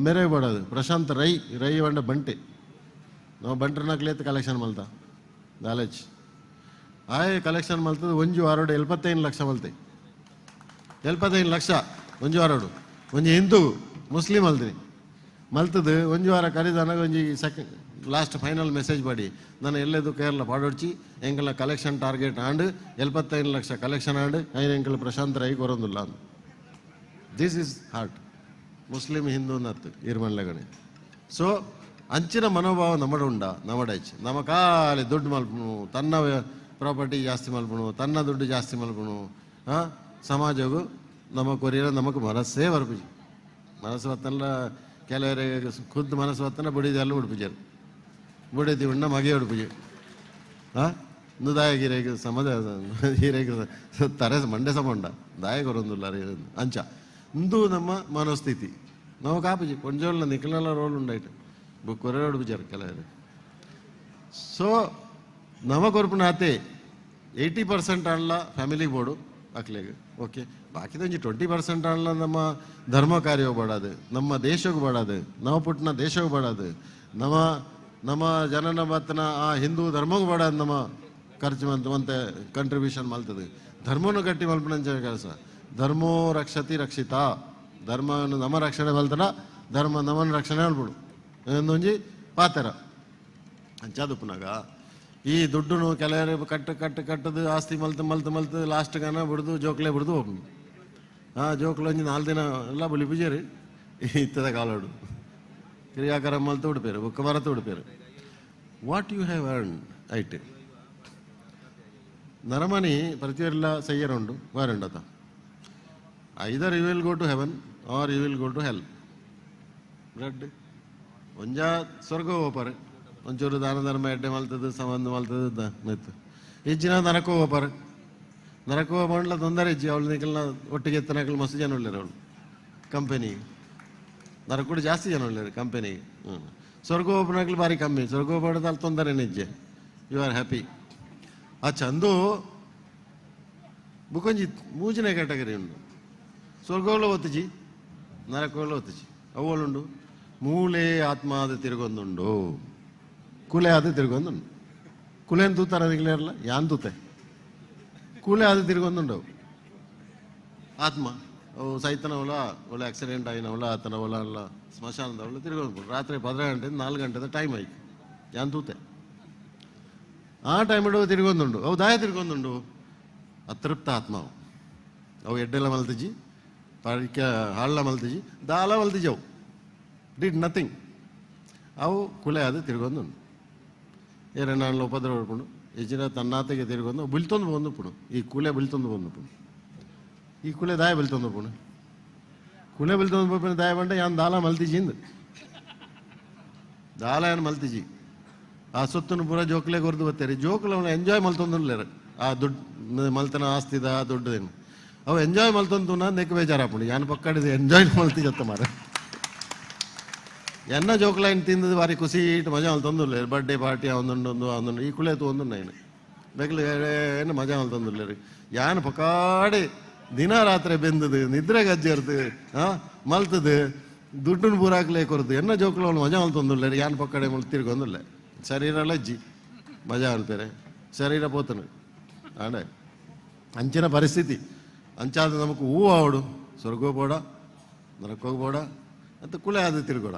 ಮೆರೆ ಬಡದು ಪ್ರಶಾಂತ್ ರೈ ರೈ ಬಂಡ ಬಂಟೆ ನಾವು ಬಂಟ್ರನಾಕ್ಲೇತ ಕಲೆಕ್ಷನ್ ಮಲ್ತ ದಾಲೇಜ್ ಆಯ್ ಕಲೆಕ್ಷನ್ ಮಲ್ತದ ಒಂಜಿ ವಾರೋಡು 75 ಲಕ್ಷ ಮಲ್ತೆ 75 ಲಕ್ಷ ಒಂಜಿ ವಾರೋಡು ಒಂಜಿ ಹಿಂದೂ ಮುಸ್ಲಿಂ ಅಲ್ದಿನಿ ಮಲ್ತದು ಒಂಜಿ ವಾರ ಕರಿದಾನಾಗ ಒಂಜಿ ಸೆಕೆಂಡ್ ಲಾಸ್ಟ್ ಫೈನಲ್ ಮೆಸೇಜ್ ಮಾಡಿ ನಾನು ಎಲ್ಲೆದು ಕೇರಳ ಪಾಡೊಡ್ಚಿ ಎಂಕಲ್ನ ಕಲೆಕ್ಷನ್ ಟಾರ್ಗೆಟ್ ಆಂಡ್ 75 ಲಕ್ಷ ಕಲೆಕ್ಷನ್ ಆಂಡ್ ಐನ ಎಂಕಲ್ Prashant Rai ಕೊರೊಂದುಲ್ಲ. This is heart Muslim Hindu ನತ್ತು ಇರ್ಮನ್ಲೆಗಣೆ. ಸೊ ಅಂಚಿನ ಮನೋಭಾವ ನಮ್ಮಡ ಉಂಡ ನಮ್ಮಡೈಚ್ ನಮ್ಮ ಖಾಲಿ ದುಡ್ಡು ಮಲ್ಪುನು, ತನ್ನ ಪ್ರಾಪರ್ಟಿ ಜಾಸ್ತಿ ಮಲ್ಪುನು, ತನ್ನ ದುಡ್ಡು ಜಾಸ್ತಿ ಮಲ್ಪುನು. ಸಮಾಜಗೂ ನಮ್ಮ ಕೊರಿಯರ ನಮಕ್ ಮನಸ್ಸೇ ಬರ್ಪುಜಿ. ಮನಸ್ಸು ಬತ್ತಲ್ಲ ಕೆಲವರಿಗೆ ಖುದ್ದು ಮನಸ್ಸು ಬತ್ತನ ಬುಡಿದೆಲ್ಲ ಉಡುಪುಜರು ಬುಡಿದಿ ಉಣ್ಣ ಮಗೆ ಉಡುಪುಜಿ. ದಾಯ ಗಿರೇಗ ಸಮಾಜ ಹಿರೇಗ ತರೆ ಮಂಡೆ ಸಮ ಉಂಡ ದಾಯ ಕೊರೊಂದುಲ್ಲ ಅಂಚ ಇಂದು ನಮ್ಮ ಮನೋಸ್ಥಿತಿ. ನಾವು ಕಾಪುಜಿ ಕೊಂಜೋಳ್ನ ನಿಖಲಲ್ಲ ರೋಲ್ ಉಂಡಾಯ್ತು ಕೊರೆ ಉಡುಪುಜಾರು ಕೆಲವರು. ಸೊ ನಮ ಕೊರ್ಪುನಾತೆ 80% ಆಂಡ್ಲ ಫ್ಯಾಮಿಲಿಗೆ ಬೋಡು ಅಕ್ಲೆಗ್ ಓಕೆ, ಬಾಕಿದ ಒಂಜಿ 20% ಆಂಡ್ಲ ನಮ್ಮ ಧರ್ಮ ಕಾರ್ಯ ಬೋಡಾದು, ನಮ್ಮ ದೇಶಕ್ಕೆ ಬೋಡಾದು, ನಾವು ಪುಟ್ಟಿನ ದೇಶಕ್ಕೆ ಬೋಡಾದು, ನಮ್ಮ ನಮ್ಮ ಜನನ ಬತ್ತನ ಆ ಹಿಂದೂ ಧರ್ಮಕ್ಕೆ ಬೋಡಾದು ನಮ್ಮ ಖರ್ಚು ಮಂತೆ ಕಂಟ್ರಿಬ್ಯೂಷನ್ ಮಲ್ತದೆ. ಧರ್ಮನು ಗಟ್ಟಿ ಮಲ್ಪನಂಚ ಕೆಲಸ. ಧರ್ಮೋ ರಕ್ಷತಿ ರಕ್ಷಿತ, ಧರ್ಮವನ್ನು ನಮ್ಮ ರಕ್ಷಣೆ ಮಲ್ತಡ ಧರ್ಮ ನಮ್ಮನ್ನು ರಕ್ಷಣೆ ಮಲ್ಪಡು ಒಂದೊಂಜಿ ಪಾತರ. ಅಂಚಾದುಪ್ಪುನಾಗ ಈ ದುಡ್ಡುನು ಕೆಲವರು ಕಟ್ಟು ಕಟ್ಟು ಕಟ್ಟದು ಆಸ್ತಿ ಮಲ್ತು ಮಲ್ತು ಮಲ್ತು ಲಾಸ್ಟ್ ಗಾನ ಬಿಡ್ದು ಜೋಕ್ಲೆ ಬಿಡ್ದು ಹೋಗ್ನು. ಜೋಕ್ಲು ಒಂಜಿ 4 ದಿನ ಎಲ್ಲ ಬುಲಿ ಪೂಜಾರಿ ಇತ್ತದ ಕಾಲೋಡು ಕ್ರಿಯಾಕರ ಮಲ್ತು ಉಡುಪೇರು ಬುಕ್ಕ ಬರತು ಉಡುಪೇರು. What you have earn ಐಟ್ ನರಮನಿ ಪ್ರತಿಯೊಲ್ಲ ಸಯ್ಯರುಂಡು ವಾರುಂಡತ. Either you will go to heaven or you will go to hell. Bread ಒಂಜ ಸ್ವರ್ಗ ಹೋಪಾರೆ ಒಂಚೂರು ದಾನ ಧರ್ಮ ಎಡ್ಡೆ ಮಲ್ತದ ಸಂಬಂಧ ಮಲ್ತದ ಮೆತ್ತು ಇಜ್ಜಿನ ನರಕ ಹೋಪಾರೆ. ನರಕ ಹೋಗ್ಬಂಡ್ಲ ತೊಂದರೆ ಇಜ್ಜಿ ಅವಳು ನಿಕಲ್ನ ಒಟ್ಟಿಗೆ ಎತ್ತನಕಲ್ ಮಸ್ತ್ ಜನ ಉಳ್ಳೇರು ಅವಳು ಕಂಪೆನಿ ನರಕ ಕೂಡ ಜಾಸ್ತಿ ಜನ ಉಳ್ಳೇರು ಕಂಪೆನಿ. ಸ್ವರ್ಗ ಹೋಗ್ಬನಕಲ್ ಭಾರಿ ಕಮ್ಮಿ, ಸ್ವರ್ಗ ಹೋಗ್ಬಾರ್ದು ಅಲ್ಲಿ ತೊಂದರೆ ನಿಜ್ಜೆ, you are happy. ಆ ಚಂದು ಬುಕೊಂಜಿ ಮೂಜನೇ ಕ್ಯಾಟಗರಿ ಉಂಡು. ಸ್ವರ್ಗೋಳು ಒತ್ತುಜಿ ನರಕೋಳು ಒತ್ತುಜಿ ಅವಳುಂಡು ಮೂಲೆ ಆತ್ಮ ಅದು ತಿರುಗೊಂದುಂಡು ಕುಲೆ ಅದು ತಿರುಗೊಂದುಂಡು. ಕುಲೇನು ತೂತಾರ ನಿಗ್ಲೇರಲ್ಲ ಯಾನ್ ತೂತೆ ಕೂಲೆ ಅದು ತಿರುಗೊಂದುಂಡವು ಆತ್ಮ. ಅವು ಸೈತನವಲ ಒಳ್ಳೆ ಆಕ್ಸಿಡೆಂಟ್ ಆಗಿನವಲ ಆತನವಲ ಅಲ್ಲ ಸ್ಮಶಾನದವಳ ತಿರುಗೊಂದು ರಾತ್ರಿ 12 ಗಂಟೆ 4 ಗಂಟೆದ ಟೈಮ್ ಆಯ್ತು ಯಾನ್ ತೂತೆ ಆ ಟೈಮ್ ತಿರುಗೊಂದುಂಡು ಅವು ದಾಯ ತಿರುಗೊಂದುಂಡು ಅತೃಪ್ತ ಆತ್ಮ ಅವು. ಅವು ಎಡ್ಡೆಲ್ಲ ಮಲ್ತಿಜಿ ಪರಿಕ ಹಾಳ್ಳ ಮಲ್ತಿಜಿ ದಾಲ ಮಲ್ತಿಜಿ ಅವು did nothing. ಅವು ಕುಲೆ ಅದು ತಿರುಗೊಂದುಂಡು ಏರಣ್ಣಾళ్ళు ಉಪದ್ರವ ಪಡ್ಕೊಂಡು ಇಜ್ಜಿನ ತನ್ನಾತೆಗೆ ತಿರುಗೊಂದು ಬುಲ್ತೊಂದು ಬಂದು ಈ ಕೂಲೆ ಬುಲ್ತೊಂದು ಬಂದು ಈ ಕೂಲೆ ದಾಯ ಬುಲ್ತೊಂದು ಪುಣು ಕೂಲೆ ಬುಲ್ತೊಂದು ಪೋಪಿನ ದಾಯ ಬಂಡ ಯಾನ್ ದಾಲ ಮಲ್ತಿಜಿಂದು ದಾಲ ಏನು ಮಲ್ತಿಜಿ ಆ ಸೊತ್ತನ್ನು ಪೂರ ಜೋಕ್ಲೆ ಕೊರ್ದು ಬರ್ತಾರೆ ಜೋಕ್ಲೆ ಅವನು ಎಂಜಾಯ್ ಮಲ್ತೊಂದುಲ್ಲೇರು ಆ ದುಡ್ಡು ಮಲ್ತನ ಆಸ್ತಿದ ದುಡ್ಡು ಏನು ಅವು ಎಂಜಾಯ್ ಮಲ್ತೊಂದು ನೆಕ್ ಬೇಜಾರಾಪುಂಡು ಯಾನ್ ಪಕ್ಕಡಿದ ಎಂಜಾಯ್ ಮಲ್ತಿಜತ್ತ ಮಾರ ಎನ್ನ ಜೋಕ್ಲೈನ್ ತಿಂದದು ಭಾರಿ ಖುಷಿ ಇಟ್ಟು ಮಜಾ ಮಲ್ತೊಂದುಲ್ಲೇರು ಬರ್ಡೇ ಪಾರ್ಟಿ ಅವನೊಂದು ಅವನೊಂದು ಈ ಕುಳೆ ತೂಂದು ಏನು ಬೇಕಲು ಏನು ಮಜಾ ಮಲ್ತೊಂದುಲ್ಲೇರು ಯಾನ್ ಪಕಾಡಿ ದಿನ ರಾತ್ರಿ ಬೆಂದದು ನಿದ್ರೆ ಗಜ್ಜರ್ದು ಮಲ್ತದು ದುಡ್ಡನ್ನು ಪೂರಾಕ್ಲೇ ಕೊರದು ಎನ್ನ ಜೋಕ್ಲು ಅವನು ಮಜಾ ಮಲ್ತೊಂದುಲ್ಲೇರು ಯಾನ್ ಪಕ್ಕಡೆ ಮಲ್ ತಿರ್ಗೊಂದುಲ್ಲೆ ಶರೀರ ಲಜ್ಜಿ ಮಜಾ ಅನ್ಪೇರೆ ಶರೀರ ಪೋತನು ಆಂಡೆ ಅಂಚಿನ ಪರಿಸ್ಥಿತಿ ಅಂಚಾದ ನಮಕ್ ಹೂ ಆವಡು ಸ್ವರ್ಗ ಬೋಡ ನರಕೋಗ ಬೋಡ ಅಂತ ಕುಳೆ ಆದ ತಿರುಗೋಡ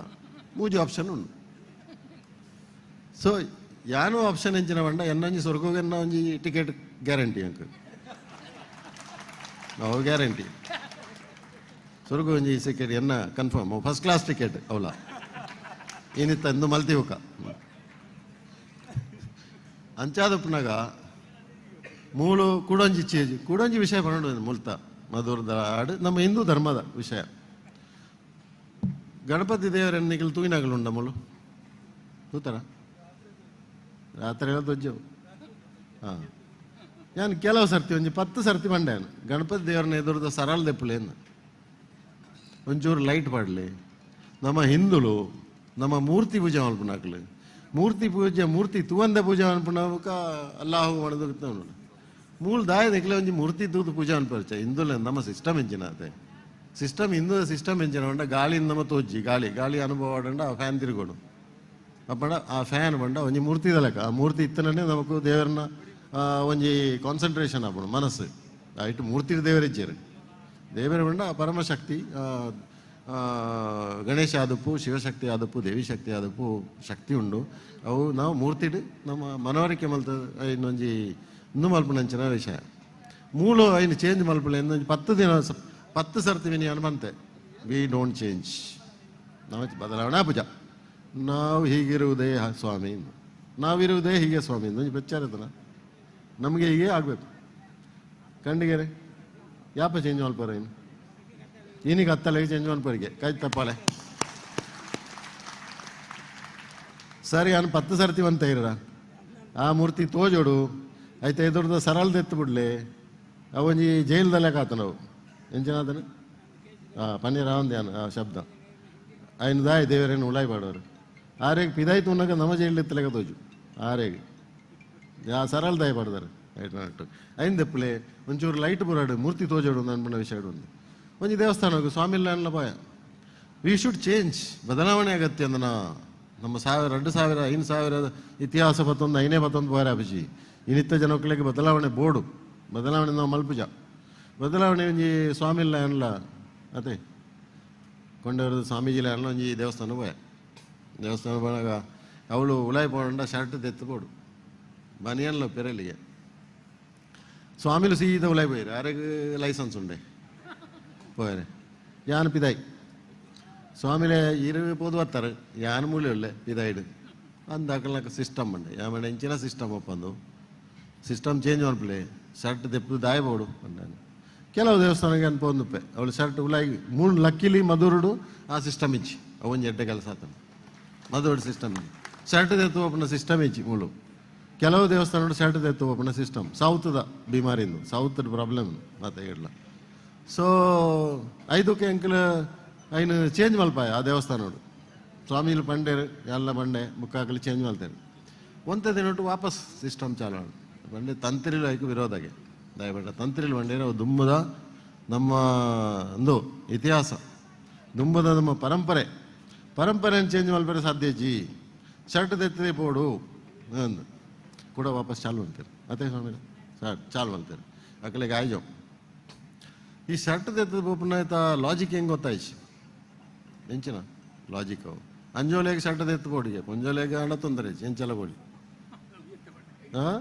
ಮೂಜಿ ಆಪ್ಷನ್ ಉಂಡು. ಸೊ ಯಾನು ಆಪ್ಷನ್ ಎಂಚಿನ ಬಂಡ ಎನ್ನೊಂಜಿ ಸ್ವರ್ಗೋಗ ಎನ್ನ ಒಂಜಿ ಟಿಕೆಟ್ ಗ್ಯಾರಂಟಿ ಅಂಕ ಅವು ಗ್ಯಾರಂಟಿ ಸ್ವರ್ಗ ಒಂಜಿ ಟಿಕೆಟ್ ಎನ್ನ ಕನ್ಫರ್ಮ್ ಫಸ್ಟ್ ಕ್ಲಾಸ್ ಟಿಕೆಟ್ ಅವಲ ಏನಿತ್ತ ಎಂದು ಮಲ್ತಿ ಹೋಗ ಅಂಚಾದಪ್ಪನಾಗ ಮೂಲು ಕೂಡೊಂಜಿ ಚೇಜ್ ಕೂಡೊಂಜಿ ವಿಷಯ ಪನ್ನೊಂದು ಮುಲ್ತ ಮಧುರದ ಆಡು ನಮ್ಮ ಹಿಂದೂ ಧರ್ಮದ ವಿಷಯ. ಗಣಪತಿ ದೇವರನ್ನಿಗಲು ತೂಯಿನಾಗಲು ಉಂಡ ಮುಳು ತೂತರ ರಾತ್ರಿ ದೊಜ್ಜವು. ಹಾಂ, ನಾನು ಕೆಲವು ಸರ್ತಿ ಒಂಜಿ 10 ಸರ್ತಿ ಬಂಡೆ ಗಣಪತಿ ದೇವರನ್ನ ಎದುರದ ಸರಳ ದೆಪ್ಪುಲೇನು ಒಂಚೂರು ಲೈಟ್ ಪಾಡಲಿ. ನಮ್ಮ ಹಿಂದುಲು ನಮ್ಮ ಮೂರ್ತಿ ಪೂಜೆ ಮಲ್ಪುನಾಕ್ಲು ಮೂರ್ತಿ ಪೂಜೆ ಮೂರ್ತಿ ತೂವಂದೆ ಪೂಜೆ ಮಲ್ಪುನಕ ಅಲ್ಲಾಹು ಮಾಡೋದು ಮೂಲ ದಾಯ ದೆಕ್ಲೆ ಒಂಜಿ ಮೂರ್ತಿ ತೂದು ಪೂಜೆ ಅನ್ಪರ್ಚ ಹಿಂದುಲ ನಮ್ಮ ಸಿಸ್ಟಮ್ ಎಂಚಿನ ಅದೇ ಸಿಸ್ಟಮ್ ಹಿಂದೂ ಸಿಸ್ಟಮ್ ಎಂಚಿನ ಉಂಡ ಗಾಳಿಯಿಂದ ನಮ್ಮ ತೋಜಿ ಗಾಳಿ ಗಾಳಿ ಅನುಭವ ಆಡಂಡ ಆ ಫ್ಯಾನ್ ತಿರುಗೋಡು ಅಪ್ಪಂಡ ಆ ಫ್ಯಾನ್ ಬಂಡ ಒಂಜಿ ಮೂರ್ತಿ ಲೆಕ್ಕ ಆ ಮೂರ್ತಿ ಇತ್ತನೇ ನಮಕು ದೇವರನ್ನ ಒಂಜಿ ಕಾನ್ಸಂಟ್ರೇಷನ್ ಆಪುಂಡು ಮನಸ್ಸು ಇಟ್ಟು ಮೂರ್ತಿ ದೇವರಿಜ್ಜರು ದೇವರ ಬಂಡ ಪರಮಶಕ್ತಿ ಗಣೇಶ ಆದಪ್ಪು ಶಿವಶಕ್ತಿ ಆದಪ್ಪು ದೇವಿ ಶಕ್ತಿ ಆದಪ್ಪು ಶಕ್ತಿ ಉಂಡು ಅವು ನಾವು ಮೂರ್ತಿಡು ನಮ್ಮ ಮನವರಿಕೆ ಮಲ್ತ ಇನ್ನೊಂಜಿ ಇಂದು ಮಲ್ಪುನಂಚಿನ ವಿಷಯ ಮೂಲ ಐನು ಚೇಂಜ್ ಮಲ್ಪಲೆ ಇನ್ನೊಂಜಿ 10 ದಿನ 10 ಸರ್ತಿ ವಿನಿ ಅನ್ಬಂತೆ we don't change ನಾವು ಬದಲಾವಣೆ ಪೂಜಾ ನಾವು ಹೀಗಿರುವುದೇ ಸ್ವಾಮಿ ನಾವಿರುವುದೇ ಹೀಗೆ ಸ್ವಾಮಿ ಇನ್ನೊಂದು ಬೆಚ್ಚಾರದನ ನಮಗೆ ಹೀಗೆ ಆಗಬೇಕು ಕಂಡಿಗೆರೆ ಯಾಪ ಚೇಂಜ್ ಮಲ್ಪರ ಇನ್ನು ಇನ್ನೀಗ ಹತ್ತಲೆಗೆ ಚೇಂಜ್ ಮಲ್ಪರಿಗೆ ಕೈ ತಪ್ಪಾಳೆ ಸರಿ ನಾನು 10 ಸರ್ತಿ ಅಂತ ಇರ ಆ ಮೂರ್ತಿ ತೋಜೋಡು అయితే ಎದುರ್ದ ಸರಳದ ಎತ್ತು ಬಿಡ್ಲಿ ಅವೊಂಜಿ ಜೈಲ್ದಲ್ಲೇ ಕಾತ ನಾವು ಎಂಚಿನಾದನ ಪನ್ನೀರ್ ಆವಂದೆ ಆ ಶಬ್ದ ఆయన దాయి ದೇವರೇನು ಉಳಾಯಿ ಪಾಡೋರು ಆರೇಗ್ ಪಿದಾಯ್ತು ಉನ್ನಗ ನಮ್ಮ ಜೈಲು ಎತ್ತಲೆಗ ತೋಜು ಆರೇಗ್ ಆ ಸರಳ ದಾಯಿ ಪಾಡ್ದಾರೆ ಐಟ್ ಐನ್ ದೆಪ್ಪಲೆ ಒಂಚೂರು ಲೈಟ್ ಬುರಾಡು ಮೂರ್ತಿ ತೋಜೋಡು ಅನ್ಪುನ ವಿಷಯ ಒಂದು ಒಂಜಿ ದೇವಸ್ಥಾನ ಸ್ವಾಮಿ ಇಲ್ಲ ಪಾಯ we should change ಬದಲಾವಣೆ ಅಗತ್ಯ ಅಂದನ ನಮ್ಮ 1000 2000 5000 ಇತಿಹಾಸ ಪತ್ತೊಂದು ಐನೇ ಪತ್ತೊಂದು ಪೋರ ಅಭಿಜಿ ಇನ್ನಿತ್ತ ಜನಕ್ಕಳಿಗೆ ಬದಲಾವಣೆ ಬೋರ್ಡು ಬದಲಾವಣೆ ನಾವು ಮಲ್ಪುಜ ಬದಲಾವಣೆ ಒಂಜಿ ಸ್ವಾಮಿ ಇಲ್ಲ ಅನ್ಲ ಅದೇ ಕೊಂಡವರದು ಸ್ವಾಮೀಜಿಲ ಅನ್ನ ಒಂಜಿ ದೇವಸ್ಥಾನ ಪೋಯ ದೇವಸ್ಥಾನ ಪೋನಾಗ ಅವಳು ಉಳಾಯಿ ಪೋಂಡ ಶರ್ಟ್ ತೆತ್ತು ಪೋಡು ಬನಿಯನ್ಲ ಪೆರಲಿಗೆ ಸ್ವಾಮಿಲು ಸೀದಾ ಉಳಾಯಿ ಪೋಯಿರು ಆರೆಗ್ ಲೈಸೆನ್ಸ್ ಉಂಡೆ ಪೋಯರೆ ಯಾನ್ ಪಿದಾಯಿ ಸ್ವಾಮಿಲೆ ಇರು ಪೋದು ಬರ್ತಾರೆ ಯಾನ್ ಮೂಲೆ ಉಳ್ಳೆ ಪಿದಾಯಿಡು ಅಂದಾಕಲ್ನಾಕ ಸಿಸ್ಟಮ್ ಉಂಡೆ ಯಾಮಂಡ ಇಂಚಿನ ಸಿಸ್ಟಮ್ ಒಪ್ಪಂದು ಸಿಸ್ಟಮ್ ಚೇಂಜ್ ಮಲ್ಪಲೆ ಶರ್ಟ್ ದೆಪ್ಪು ದಾಯ ಬೋಡು ಪಂಡಾನು ಕೆಲವು ದೇವಸ್ಥಾನಕ್ಕೆ ಅನ್ಪೊಂದುಪ್ಪೆ ಅವಳು ಶರ್ಟ್ ಉಲಾಯಿ ಮೂರು ಲಕ್ಕಿಲಿ ಮಧುರುಡು ಆ ಸಿಸ್ಟಮ್ ಇಚ್ಚಿ ಅವೊಂಜಿ ಎಡ್ಡೆ ಕೆಲಸ ಆತನ ಮಧುರುಡು ಸಿಸ್ಟಮ್ ಇಚ್ಚಿ ಶರ್ಟ್ ದೆತ್ತು ಒಪ್ಪನ ಸಿಸ್ಟಮ್ ಇಚ್ಚಿ ಮೂಲು ಕೆಲವು ದೇವಸ್ಥಾನ ಶರ್ಟ್ ದೆತ್ತು ಒಪ್ಪನ ಸಿಸ್ಟಮ್ ಸೌತ್ದ ಬಿಮಾರಿಂದು ಸೌತ್ ಪ್ರಾಬ್ಲಮ್ ಮತ್ತೆ ಇಡಲ ಸೊ ಐದಕ್ಕೆ ಅಂಕಲ್ ಐನು ಚೇಂಜ್ ಮಲ್ಪಾಯ ಆ ದೇವಸ್ಥಾನೋಡು ಸ್ವಾಮಿಲು ಪಂಡೇರು ಎಲ್ಲ ಬಂಡೆ ಬುಕ್ಕಾಕಲಿ ಚೇಂಜ್ ಮಲ್ತೇನೆ ಒಂತೆ ದಿನಟ್ಟು ವಾಪಸ್ ಸಿಸ್ಟಮ್ ಚಾಲು ಬಂಡೆ ತಂತ್ರಿಲು ಐಕು ವಿರೋಧಗೆ ದಯಬೇಡ ತಂತ್ರಿಲು ಬಂಡೇರು ಅವು ದುಂಬದ ನಮ್ಮ ಒಂದು ಇತಿಹಾಸ ದುಂಬದ ನಮ್ಮ ಪರಂಪರೆ ಪರಂಪರೆಯನ್ನು ಚೇಂಜ್ ಮಲ್ಪರೆ ಸಾಧ್ಯ ಜಿ ಶರ್ಟ್ ತೆತ್ತದೆ ಪೋಡು ಅಂದು ಕೂಡ ವಾಪಸ್ ಚಾಲು ಅಂತಾರೆ ಅದೇ ಸ್ವಾಮಿ ಸರ್ ಚಾಲು ಅಂತಾರೆ ಅಕಲಿಗೆ ಆಯ್ಜೋ ಈ ಶರ್ಟ್ ತೆತ್ತದ ಪೋಪುನ ಲಾಜಿಕ್ ಹೆಂಗೆ ಗೊತ್ತಾಯ್ತು ಎಂಚಿನ ಲಾಜಿಕ್ ಅವು ಅಂಜೋಲೆಗೆ ಶರ್ಟ್ ತೆತ್ತು ಪೋಡಿಗೆ ಪೊಂಜೋಲೆಗೆ ಹಣ ತೊಂದರೆ ಎಂಚಲ ಬೋಡಿ ಹಾಂ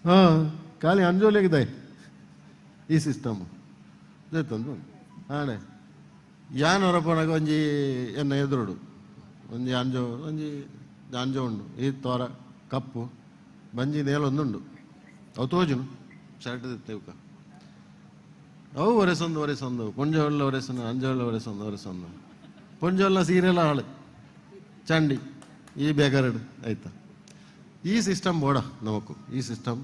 ಹಾಂ ಖಾಲಿ ಅಂಜೋಲೆಗೆ ದಾಯ್ ಈ ಸಿಸ್ಟಮ್ ತಂದು ಆಣೆ ಯಾನ್ ಹೊರಪೋನಾಗ ಒಂಜಿ ಎನ್ನ ಎದುರುಡು ಒಂಜಿ ಅಂಜೋ ಒಂಜಿ ಅಂಜೋ ಉಂಡು ಈ ತೋರ ಕಪ್ಪು ಬಂಜಿ ನೇಲೊಂದುಂಡು ಅವು ತೋಜುನು ಶರ್ಟ್ ತೆವಕ ಅವು ಒರೆಸೊಂದು ಒರೆಸೊಂದು ಪೊಂಜೋళ్ళ ಒರೆಸೊಂದು ಅಂಜೋళ్ళ ಒರೆಸೊಂದು ಒರೆಸೊಂದು ಪೊಂಜೋళ్ళ ಸೀರೆಲ್ಲ ಹಾಳು ಚಂಡಿ ಈ ಬೇಕರಡು ಆಯ್ತಾ ಈ ಸಿಸ್ಟಮ್ ಬೋಡ ನಮಕು ಈ ಸಿಸ್ಟಮ್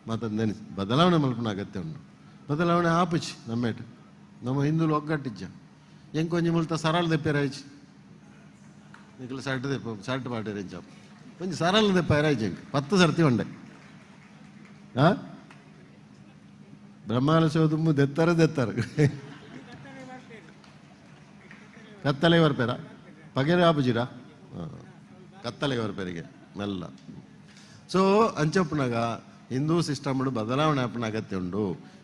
ಮತ್ತು ನೆನೆಸಿ ಬದಲಾವಣೆ ಮಲ್ಪುನ ಅಗತ್ಯ ಉಂಡು ಬದಲಾವಣೆ ಆಪುಚಿ ನಮ್ಮೇಟ ನಮ್ಮ ಹಿಂದೂಲು ಒಗ್ಗಟ್ಟಿಜ್ಜ ಎಂಕೊಂಜಿ ಮುಲ್ತ ಸರಳ ದೆಪ್ಪೇರಾಯ್ಚಿ ನಿಖಲು ಶರ್ಟ್ ದೆಪ್ಪ ಶರ್ಟ್ ಪಾಟೇರಿಂಚ ಒಂಜಿ ಸರಳ ದೆಪ್ಪ ಎಂಕ್ 10 ಸರ್ತಿ ಉಂಡೆ ಹಾಂ ಬ್ರಹ್ಮಾಲ ದುಮ್ಮು ದೆತ್ತಾರೆ ದೆತ್ತಾರೆ ಕತ್ತಲೆ ಬರ್ಪೇರ ಪಗೆರೆ ಆಪುಜಿರಾ ಕತ್ತಲೆ ಬರ್ಪೇರಿಗೆ ಮೆಲ್ಲ ಸೊ ಅಂಚಪ್ಪನಾಗ ಹಿಂದೂ ಸಿಸ್ಟಮ್ ಬದಲಾವಣೆ ಆಪನ ಅಗತ್ಯ ಉಂಡು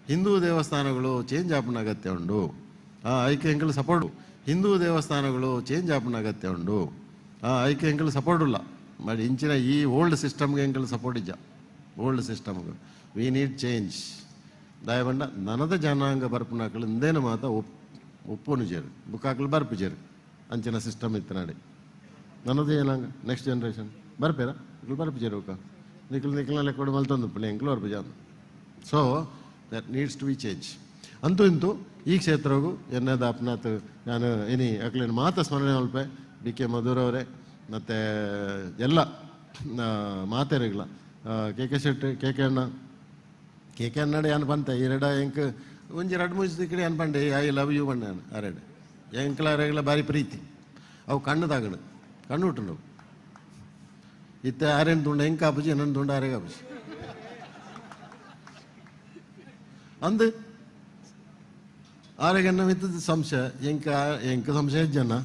ಹಿಂದೂ ದೇವಸ್ಥಾನಗಳು ಚೇಂಜ್ ಆಪನ ಅಗತ್ಯ ಉಂಡು ಐಕೆ ಎಂಕಲ್ ಸಪೋರ್ಟ್ ಹಿಂದೂ ದೇವಸ್ಥಾನಗಳು ಚೇಂಜ್ ಆಪನ ಅಗತ್ಯ ಉಂಡು ಐಕೆ ಎಂಕಲ್ ಸಪೋರ್ಟ್ ಇಲ್ಲ ಬಟ್ ಇಂಚಿನ ಈ ಓಲ್ಡ್ ಸಿಸ್ಟಮ್ಗೆ ಎಂಕಲ್ ಸಪೋರ್ಟ್ ಇಜ್ಜ ಓಲ್ಡ್ ಸಿಸ್ಟಮ್ಗೆ we need change ದಯಬಂಡ ನನದ ಜನಾಂಗ ಬರ್ಪುನಾಕಲು ಇಂದೇನ ಮಾತ ಒಪ್ಪುನು ಜೇರು ಬುಕ್ಕಾಕಲು ಬರ್ಪು ಜೇರು ಅಂಚಿನ ಸಿಸ್ಟಮ್ ಇತ್ತು ನಾಡೆ ನನ್ನದು ಜನಾಂಗ ನೆಕ್ಸ್ಟ್ ಜನ್ರೇಷನ್ ಬರ್ಪೇರ ಬರ್ಪು ಜೇರು ಬುಕ್ಕ ನಿಕ್ಲು ನಿಕ್ಲ ಲೆಕ್ಕೊಡು ಮಲ್ತೊಂದುಪ್ಪುನೆ, ಎಂಕ್ಲು ಬರ್ಪುಜ. So that needs to be change. ಅಂತೂ ಇಂತೂ ಈ ಕ್ಷೇತ್ರಗೂ ಎನ್ನದ ಅಪ್ನಾಥ್ ನಾನು ಇನಿ ಅಕ್ಲೇನು ಮಾತ ಸ್ಮರಣೆ ಮಲ್ಪೆ. ಬಿ ಕೆ ಮಧುರವರೇ ಮತ್ತು ಎಲ್ಲ ಮಾತೆರೆಗ್ಲ, K K Shetty, K K ಅಣ್ಣ, ಕೆ ಕೆ ಅಣ್ಣಡ ಯಾನ್ ಪಂತೆ ಈರೆಡ ಎಂಕ್ ಒಂಜಿ ರಡ್ಡ್ ಮೂಜಿ ತಿಕ್ಕಡಿ ಯಾನ್ ಪಂಡೆ, I love you ಪಂಡೆ ಯಾನ್ ಅರೆಡ್. ಎಂಕ್ಲ ಅರೆಗ್ಲ ಬಾರಿ ಪ್ರೀತಿ. ಅವು ಕಣ್ಣು ತಾಗಡು ಕಣ್ಣು ಹುಟ್ಟುಂಡು. ಇತ್ತೆ ಆರೇನು ತುಂಡ ಎಂಕ್ ಆಪುಜಿ, ಎನ್ನನ್ ತುಂಡ ಆರೆಗ್ ಆಪುಜಿ. ಅಂದ್ ಆರೆಗ್ ಎನ್ನ ಮಿತ್ತ್ ಸಂಶಯ, ಎಂಕ್ ಎಂಕ್ ಸಂಶಯ ಇಜ್ಜಣ್ಣ.